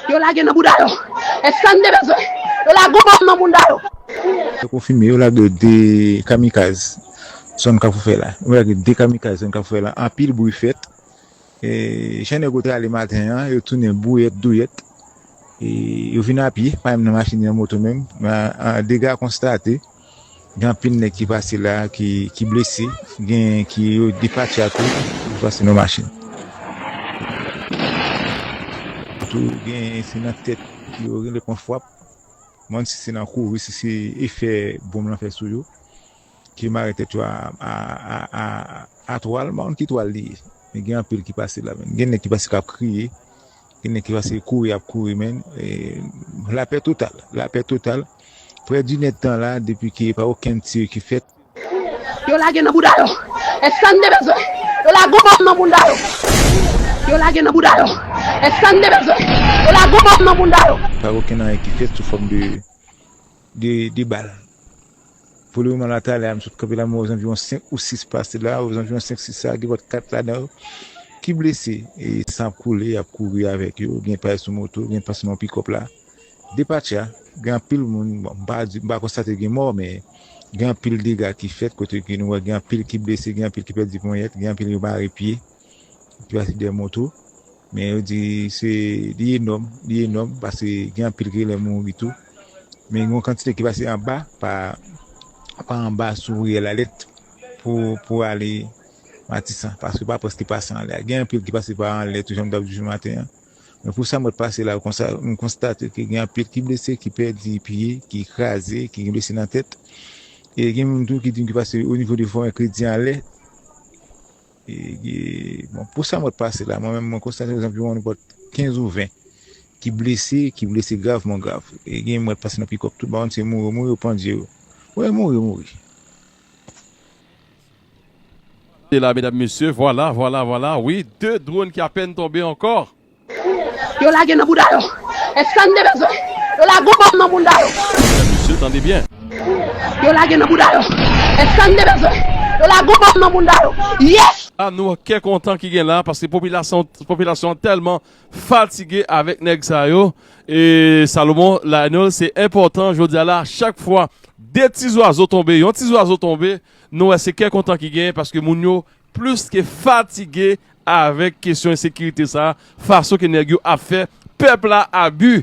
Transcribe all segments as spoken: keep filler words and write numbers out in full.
Yo lage nan bouda yo. E sa n te bezwen. Yo lage yon bòm nan bouda yo. Yo konfime yo lage de kamikaz zòn Kafou Fè la. Yo lage de kamikaz zòn Kafou Fè la. Anpil bri fèt. E, jan nèg yo te ale maten an, yo tounen bouyèt douyèt. E, yo vin a pye, pa menm nan machin ni nan moto menm. Men, a, dega konstate. Gen anpil nèg ki pase la, ki, ki blese, gen ki yo depatche a tou, ki pase nan machin. Tou gen se nan tèt yo rele pran fwap. Mwen si se nan kouri, si se efè bonm lan fè sou yo, ki mare tèt yo a, a, a, a, a twal, mwen ki twal li ye. Men gen anpil ki pase la, men gen nèg ki pase k ap kriye. Gen nèg ki pase kouri ap kouri, men. E, lapè total. Lapè total. Prè di nèd tan la, depi ke pa okenn tir ki fèt. Yo lage nan bouda yo. E sa n te bezwen. Yo lage yon bòm nan bouda yo. Yo lage nan bouda yo. E sa n te bezwen. Yo lage yon bòm nan bouda yo. Pa okenn anyen ki fèt sou fòm de, de, de bal. Pou le moman la, talè a, m sot kanpe la, mwen wè zanviwon senk ou sis pase la, wè zanviwon senk sis sa, gen vòt kat ladan yo ki blese, e san ap koule, y ap kouri avèk yo, gen pase sou moto, gen pase nan pikòp la. Depatcha, gen anpil moun, bon, m pa di, m pa konstate gen mò, men gen anpil dega ki fèt, kote ke nou wè gen anpil ki blese, gen anpil ki pèdi ponyèt, gen anpil yo mare pye, ki pase dèyè moto. Men yo di se, li enòm, li enòm, paske gen anpil ki genlè mouri tou. Men gen yon kantite ki pase anba, pa, pa anba sou riyèl la nèt pou, pou ale Matisan, paske pa prèske pase anlè a. Gen anpil ki pase pa anlè tou, jan m t ap di w maten an. Men pou sa m wè t pase la, konsa, m konstate ke gen anpil ki blese, ki pèdi pye, ki kraze, ki gen blese nan tèt. E gen moun tou ki di m ki pase o nivo de Fò Mèkredi anlè. E, e, bon, pou sa m wè t pase la, mwen menm, mwen konstate zanviwon nenpòt kenz ou ven ki blese, ki blese gravman grav. E gen m wè t pase nan pikòp tou, pa konn se mouri yo mouri, yo pandye yo. Wi, mouri yo mouri. E la, medam, mesye, vwala, vwala, vwala. Wi, de dwòn ki apèn tonbe ankò. Yo lage nan bouda yo. E sa n te bezwen. Yo lage yon bòm nan bouda yo. Mesye, tande byen. Yo lage nan bouda yo. E sa n te bezwen. Yo lage yon bòm nan bouda yo. Yes! A nou kè kontan ki gen la, paske popilasyon, popilasyon an tèlman fatige avèk nèg sa yo. E Salomon, Lionel, se enpòtan, jodi a la, chak fwa de ti zwazo tonbe, yon ti zwazo tonbe, nou wè se kè kontan ki genyen, paske moun yo plis ke fatige avèk kesyon ensekirite sa, fason ke nèg yo ap fè pèp la abi.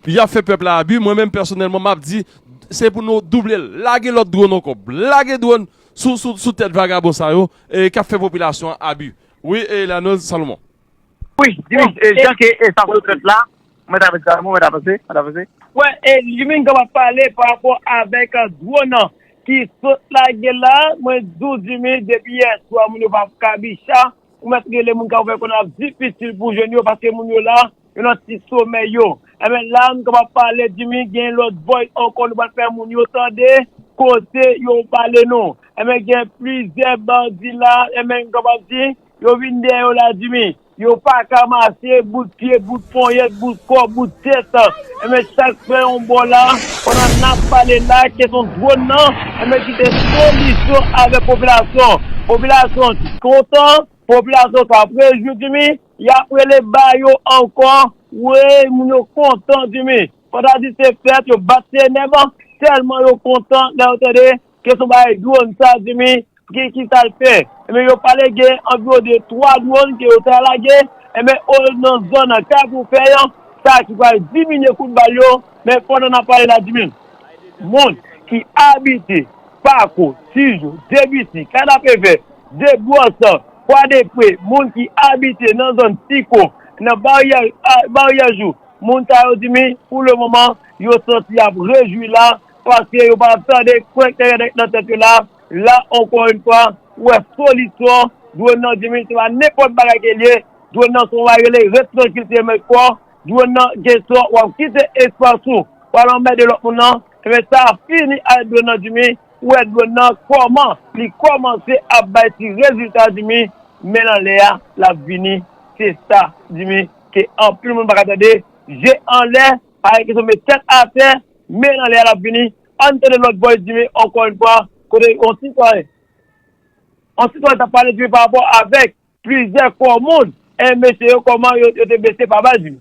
Y ap fè pèp la abi, mwen menm pèsonèlman m ap di, se pou nou double l, lage lòt dwòn ankò, lage dwòn sou, sou, sou tèt vagabon sa yo, e k ap fè popilasyon an abi. Wi, e Lionel Salomon. Wi, Jimmy, e, jan ke e sa fè trèt la, mwen ta pase, mwen ta pase, mwen ta pase. Wè, e, Jimmy, m kapab pale pa rapò avèk, e, dwòn nan ki sot lage la, mwen di w, Jimmy, depi yèswa, moun yo pa kabicha, ou mèt rele moun ka ouvè kò nan ap difisil pou jwenn yo, paske moun yo la, yo nan ti somèy yo. Enben, la, m kapab pale, Jimmy, gen lòt vòy ankò, nou pral fè moun yo tande, kote yo pale nou. Enben, gen plizyè bandi la, enben, m kapab di, yo vin dèyè yo la, Jimmy. Yo pa ka mache, bout pye, bout ponyèt, bout kò, bout tèt. Enben, chak fè yon bò la, pandan n ap pale la, kesyon dwòn nan, enben, ki te solisyon avèk popilasyon. Popilasyon ki kontan, popilasyon k ap rejwi, Jimmy, y ap rele ba yo ankò. Wi, moun yo kontan, Jimmy. Pandan di se fèt, yo bat se nèb, tèlman yo kontan, lè yo tande kesyon bagay dwòn sa, Jimmy, ki, ki sa l fè? Enben, yo pale gen anviwon de twa dwòn ke yo ta lage, enben, o, nan zòn Kafou Fèy an, sa ki pral diminye kout bal yo, men pandan n ap pale la, Jimmy, moun ki abite Pako, Tijou, Debisi, Kanapevè, Debwòs, Kwadepre, moun ki abite nan zòn Tiko, nan Baryè, a, Baryè Jou, moun sa yo, Jimmy, pou le moman, yo santi y ap rejwi la, paske yo pa tande kwenk nan tèt yo la. La, ankò yon fwa, ou wè solisyon, dwòn nan, Jimmy, se pa nenpòt bagay ke l ye, dwòn nan se yon bagay rele ret trankil, se mèt kò, dwòn nan, gen swa w ap kite espas ou, w al anmède lòt moun nan, enben sa fini avèk dwòn nan, Jimmy, ou wè dwòn nan, kòman li kòmanse ap bay ti rezilta, Jimmy, men nan lè a, l ap vini, se sa, Jimmy, ke anpil moun pa ka tande, je anlè, pa gen kesyon met tèt atè, men nan lè a l ap vini. Ann tande lòt vòy Jimmy ankò yon fwa, kote yon sitwayen, yon sitwayen t ap pale Jimmy pa rapò avèk plizyè kò moun, e mesye yo kòman yo, yo te bese pa bal Jimmy.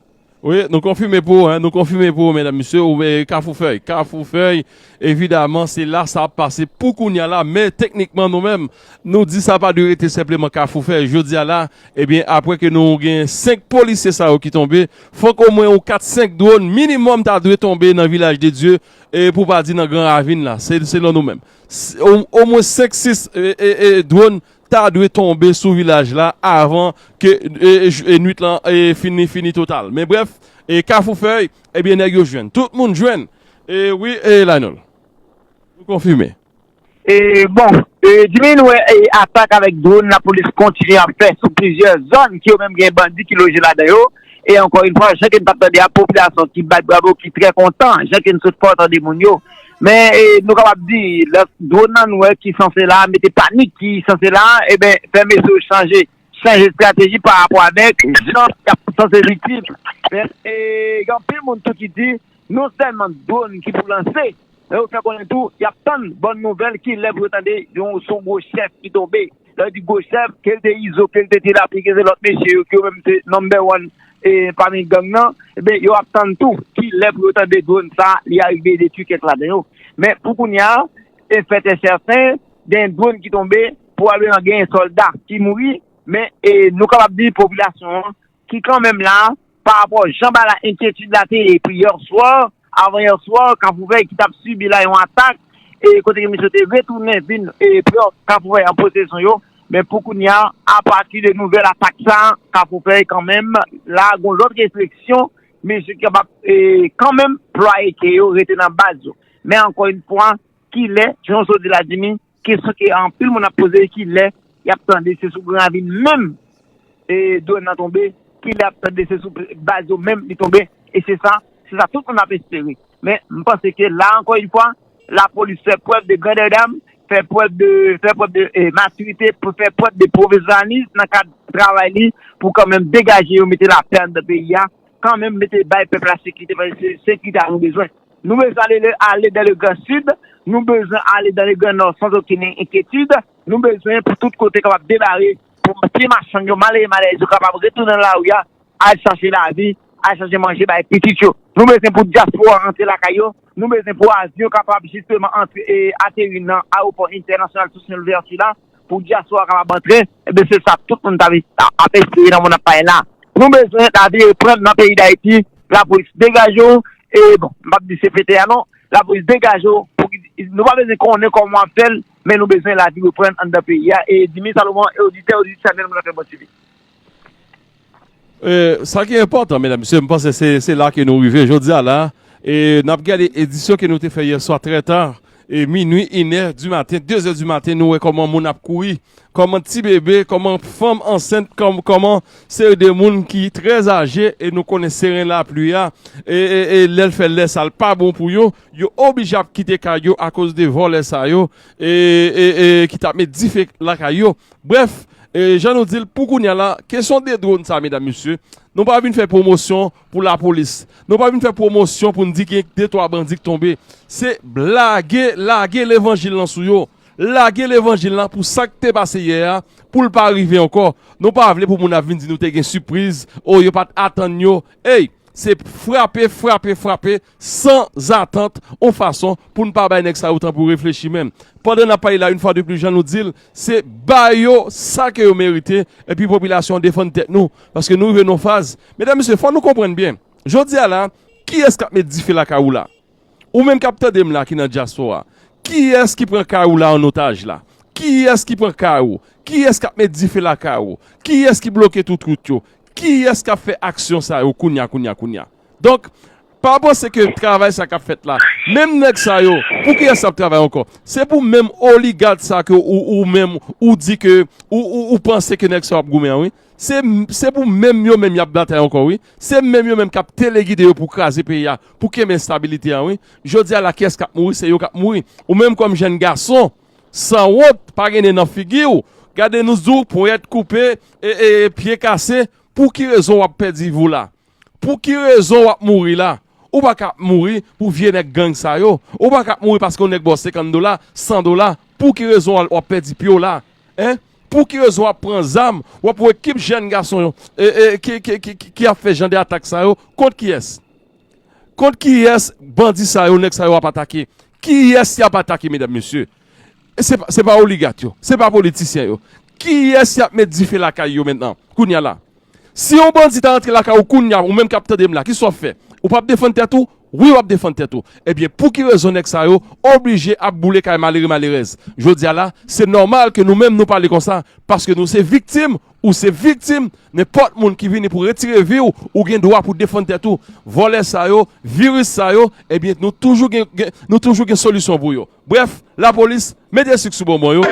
Wi, nou konfime pou ou, en, nou konfime pou ou, medam, mesye, ou, e, Kafou Fèy. Kafou Fèy, evidaman, se la sa ap pase pou kounye a la, men teknikman, nou menm, nou di sa pa dwe rete senpleman Kafou Fèy. Jodi a la, ebyen, apre ke nou gen senk polisye sa yo ki tonbe, fòk omwen yon kat, senk dwòn minimòm ta dwe tonbe nan Vilaj de Dye, e pou pa di nan Gran Ravin la, se, selon nou menm. S-, o-, omwen senk, sis, e, e, e, dwòn ta dwe tonbe sou vilaj la avan ke, e, e, j-, e, nwit lan, e, fini, fini total. Men brèf, e, Kafou Fèy, ebyen, nèg yo jwenn. Tout moun jwenn. E, wi, e, Lionel. Nou konfime. E, bon, e, Jimmy, nou wè, e, atak avèk dwòn lapolis kontinye ap fè sou plizyè zòn ki yo menm gen bandi ki loje ladan yo. E ankò yon fwa, jan ke n t ap tande a, popilasyon ki bat bravo, ki trè kontan, jan ke n sot fè w tande moun yo. Men, e, nou kapab di, lè dwòn nan nou wè ki sanse la, mete panik ki sanse la, e ben, fè mesye yo chanje, chanje estrateji pa rapò avèk jan y ap sanse viktim. Men, e, gen anpil moun tou ki di, non sèlman dwòn ki pou lanse, men yo fè konnen tou, y ap tann bòn nouvèl ki lè pou yo tande yon, se yon gwo chèf ki tonbe. Lè yo di gwo chèf, ke l te Izo, ke l te Ti Lapli, ke se lòt mesye yo, ke yo menm se number one, e, pami gang nan, ebyen, yo ap tann tou ki lè pou yo tande dwòn sa, li arive detwi kèk ladan yo. Men pou kounye a, e fèt e sèten, gen dwòn ki tonbe, pwobableman gen sòlda ki mouri, men, e, nou kapab di popilasyon an ki kanmenm la, pa rapò jan bagay la, enkyetid la te ye epi yè swa, avan yè swa, Kafou Vèy ki t ap sibi la yon atak, e kote ke misye te retounen vin, e pran Kafou Vèy an posesyon yo, men pou kounye a, apati de nouvèl atak sa, Kafou Vèy kanmenm, la, gon lòt refleksyon, mesye ki kapab, e, kanmenm plwaye ke yo rete nan baz yo. Men ankò yon fwa, kilè, jan w sot di la, Jimmy, kesyon ke anpil moun ap poze, kilè y ap tande se sou Gran Ravin menm, e, dwòn nan tonbe, kilè y ap tande se sou baz yo menm li tonbe, e se sa, se sa tout moun ap espere. Men, m panse ke la, ankò yon fwa, lapolis fè prèv de grandè dam, fè prèv de, fè prèv de, e, matirite, pou fè prèv de pwofesyonalis nan kad travay li, pou kanmenm degaje yo, mete lapè anndan peyi a, kanmenm mete bay pèp la sekirite, paske se sekirite a nou bezwen. Nou bezwen ale, ale dans le Grand Sud, nou bezwen ale dans le Grand Nord sans aucune inquiétude, nou bezwen pou tout kote kapab demare, pou pye machann yo, malere malèz yo kapab retounen nan lari a, al chache lavi, al chache manje bay pitit yo. Nou bezwen pou dyaspora rantre lakay yo, nou bezwen pou avyon kapab jisteman antre, e, ateri nan ayewopò entènasyonal Toussaint Louverture la, pou dyaspora kapab antre, ebyen se sa tout moun ta, ta, ap espere nan moun ap pale la. Nou bezwen lavi reprann nan peyi Dayiti, lapolis degaje w, e bon, m p ap di se fete a non, lapolis degaje w, pou ki, nou pa bezwen konnen kòman w ap fè l, men nou bezwen lavi reprann anndan peyi a, e Jimmy Salomon, e oditè, oditris, chanèl moun ap fè bon swivi. E, sa ki enpòtan, medam, mesye, m panse se, se la ke nou rive jodi a la. E n ap gade edisyon ke nou te fè yè swa trè ta, e minwi, inè di maten, dezè di maten, nou wè kòman moun ap kouri, kòman ti bebe, kòman fanm ansent, kòm-, kòman seri de moun ki trè aje, e nou konnen seren lapli a, e, e, e lè l fè lè sa l pa bon pou yo, yo oblije ap kite kay yo akoz de vòlè sa yo, e, e, e ki t ap met dife lakay yo. Brèf, e, jan nou di l, pou kounye a la, kesyon de dwòn sa, medam, mesye, nou pa vin fè pwomosyon pou lapolis. Nou pa vin fè pwomosyon pou n di gen de twa bandi k tonbe. Se lage, lage levanjil lan sou yo. Lage levanjil lan pou sa k te pase yè a, pou l pa rive ankò. Nou pa vle pou moun ap vin di nou te gen sipriz, o, yo pa t atann yo. Ey, se frape, frape, frape, san zatant, yon fason pou n pa bay nèg sa yo tan pou reflechi menm. Pandan n ap pale la, yon fwa de plis, jan nou di l, se ba yo sa ke yo merite, epi popilasyon an defann tèt nou, paske nou rive nan yon faz. Medam, mesye, fò nou konprann byen. Jodi a la, kiyès k ap met dife lakay ou la? Ou menm k ap tande m la ki nan dyaspora, kiyès ki pran kay ou la an otaj la? Kiyès ki pran kay ou? Kiyès k ap met dife lakay ou? Kiyès ki bloke tout wout yo? Kiyès k ap fè aksyon sa yo kounye a, kounye a, kounye a? Donk, pa panse ke travay sa k ap fèt la, menm nèg sa yo, pou kiyès y ap travay ankò? Se pou menm oligak sa ke ou, ou menm, ou di ke, ou, ou, ou panse ke nèg sa yo ap goumen an, wi. Se, se pou menm yo menm y ap batay ankò, wi. Se menm yo menm k ap telegide yo pou kraze peyi a, pou kenbe enstabilite a, wi. Jodi a la, kiyès k ap mouri? Se yo k ap mouri. Ou menm kòm jèn gason, sanwont, pa gen nen nan figi w. Gade nou di w, ponyèt koupe, e, e, e pye kase. Pou ki rezon w ap pèdi vi w la? Pou ki rezon w ap mouri la? Ou pa ka ap mouri pou vye nèg gang sa yo. Ou pa ka ap mouri paske yon nèg ba w senkant dola, san dola. Pou ki rezon w ap pèdi pye w la? Hein? Pou ki rezon w ap pran zam, w ap wè ekip jèn gason yo, e, e, ki, ki, ki, ki, ki ap fè jan de atak sa yo, kont kiyès? Kont kiyès bandi sa yo, nèg sa yo ap atake? Kiyès y ap atake, medam, mesye? E se pa, se pa oligat yo, se pa politisyen yo. Kiyès y ap met dife lakay yo mentnan, kounye a la? Si yon bandi ta rantre lakay ou kounye a, ou menm k ap tande m la, kisa w ap fè? Ou p ap defann tèt ou? Wi, w ap defann tèt ou. Ebyen, pou ki rezon nèg sa yo oblije ap boule kay malere, malerèz? Jodi a la, se nòmal ke nou menm nou pale konsa, paske nou se viktim, ou se viktim, nenpòt moun ki vini pou retire vi w, ou gen dwa pou defann tèt ou. Vòlè sa yo, viris sa yo, ebyen, nou toujou gen, gen, nou toujou gen solisyon pou yo. Brèf, lapolis, mete sik sou bonbon yo.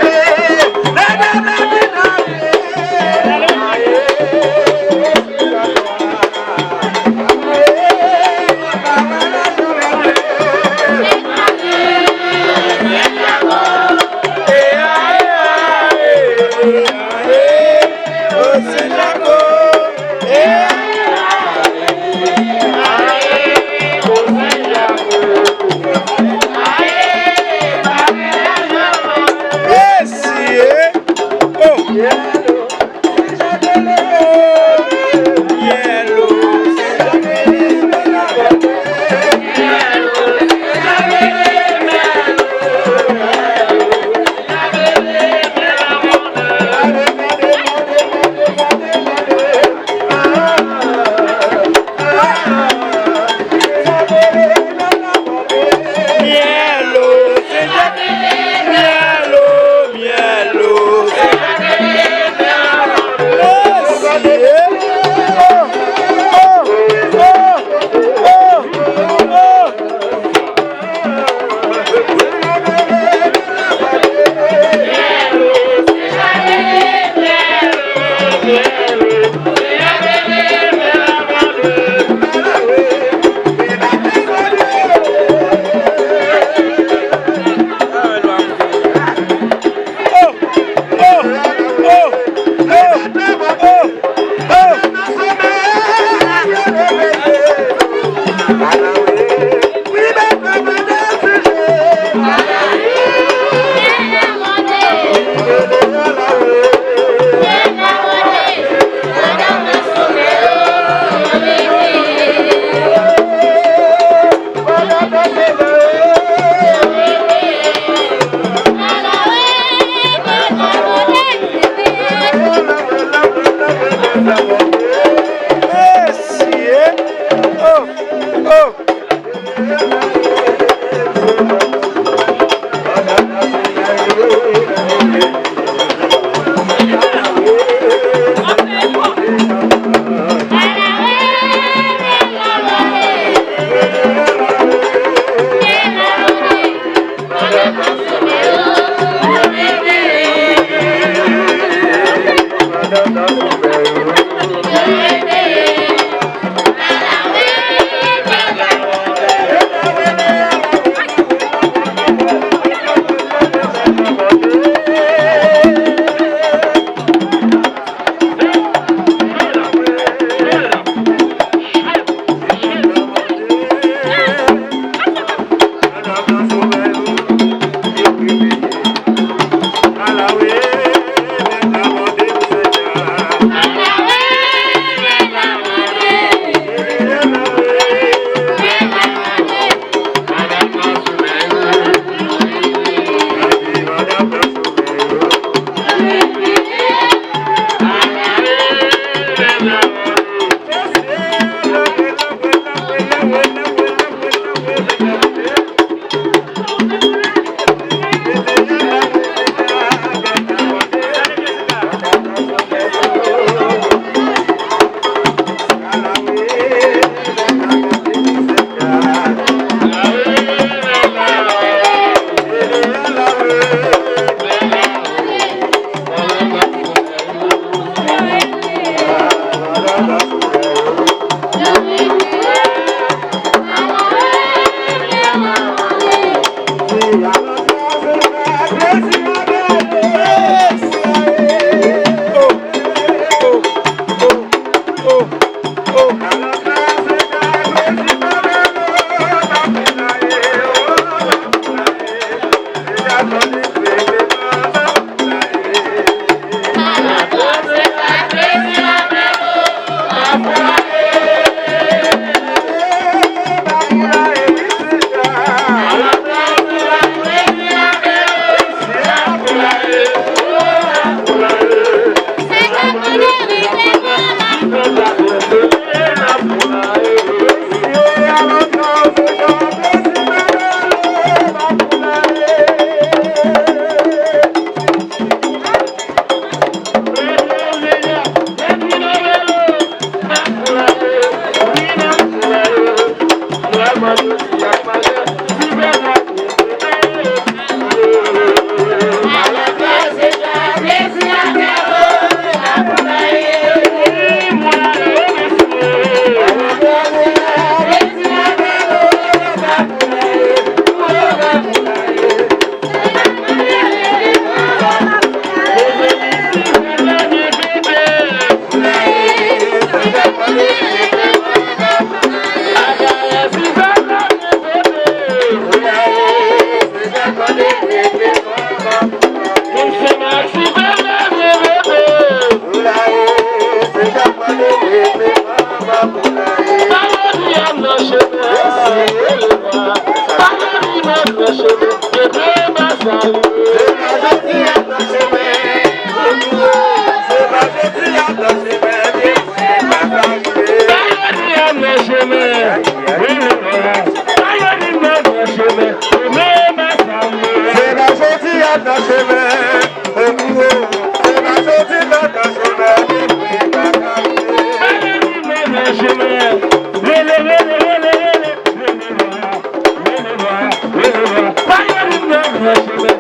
Se pa jodi a nan chemen, o, o, se pa jodi a nan chemen, li vre pa ka rive. Rele, rele, rele, rele, rele lwa, rele lwa, rele lwa.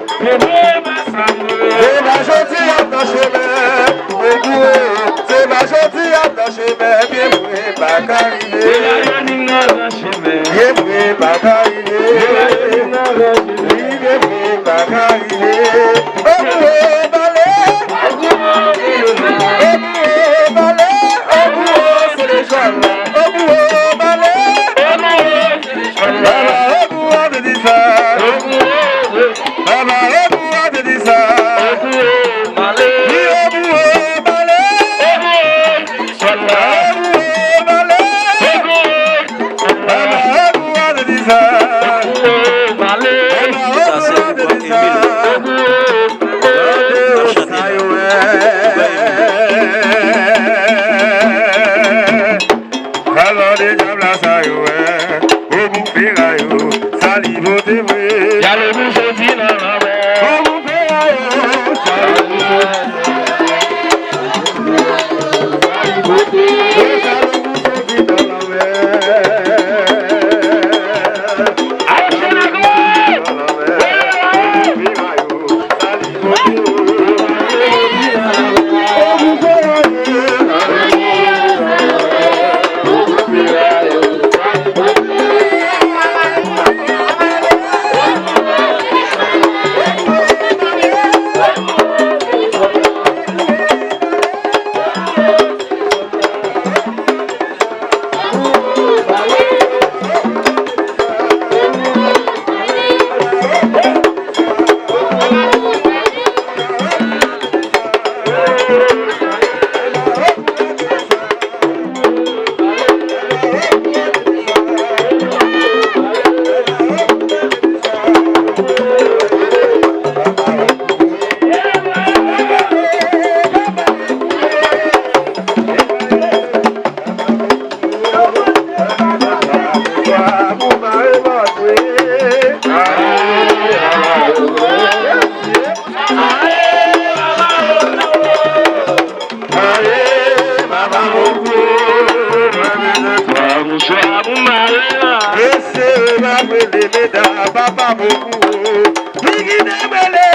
Se pa jodi a nan chemen, o, o, se pa jodi a nan chemen, li vre pa ka rive. Byen vre pa ka rive. Wi, byen vre pa ka rive. Obou o bale. Obou o bale. Obou o se le jwal la. Obou o bale. Baba obou a te di sa. Baba obou a te di sa. Wi, obou o bale. Sa se Bouba Emile. Bouba Emile. N ap chante la. Bouba Emile. Alò de dyab la sa yo wè, obou fera yo, sa li pote vre. Dyab obou soti nan lanmè. Obou fera yo, sa li pote vre. Mesye, m ap rele medam, papa, bokou. Li ki te rele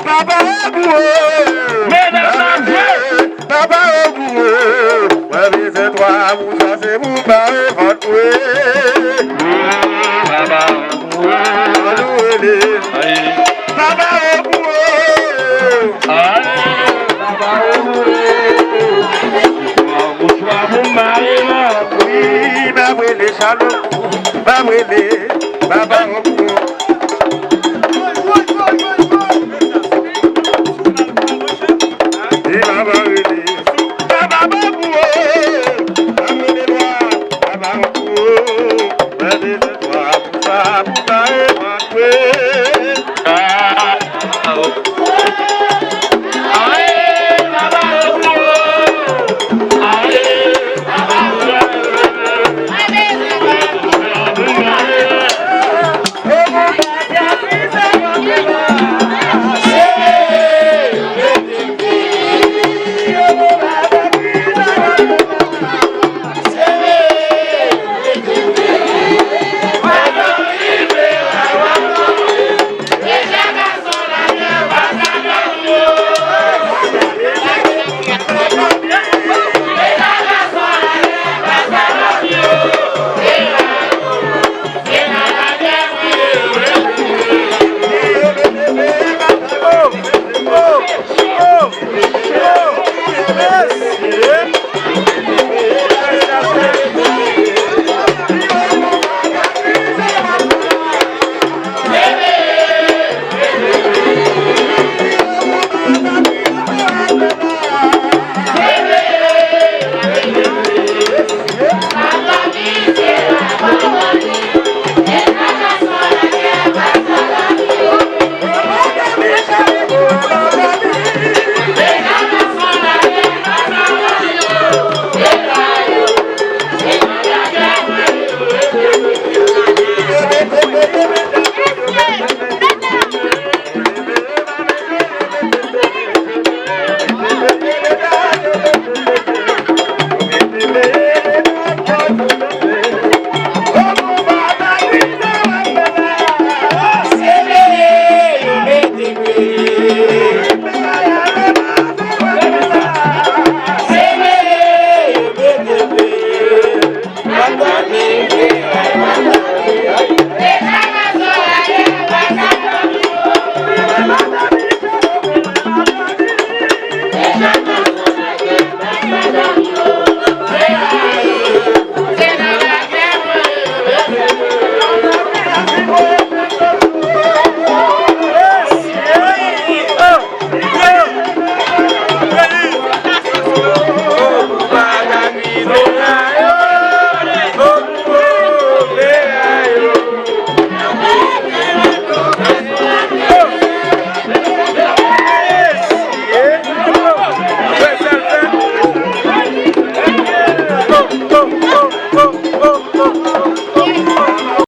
papa obou. Medam, papa obou. Mwen bezwen twa moun, sa se pou bare vant mwen. Papa obou. Annou rele. Papa obou. Papa obou. Twa moun, twa moun bare vant. Wi, m ap rele Shalom. M ap rele papa obou. E baba rele, baba bambou o, baba rele lwa, baba bambou o, baba rele lwa, pou sa, pou sa, e mwen kwe.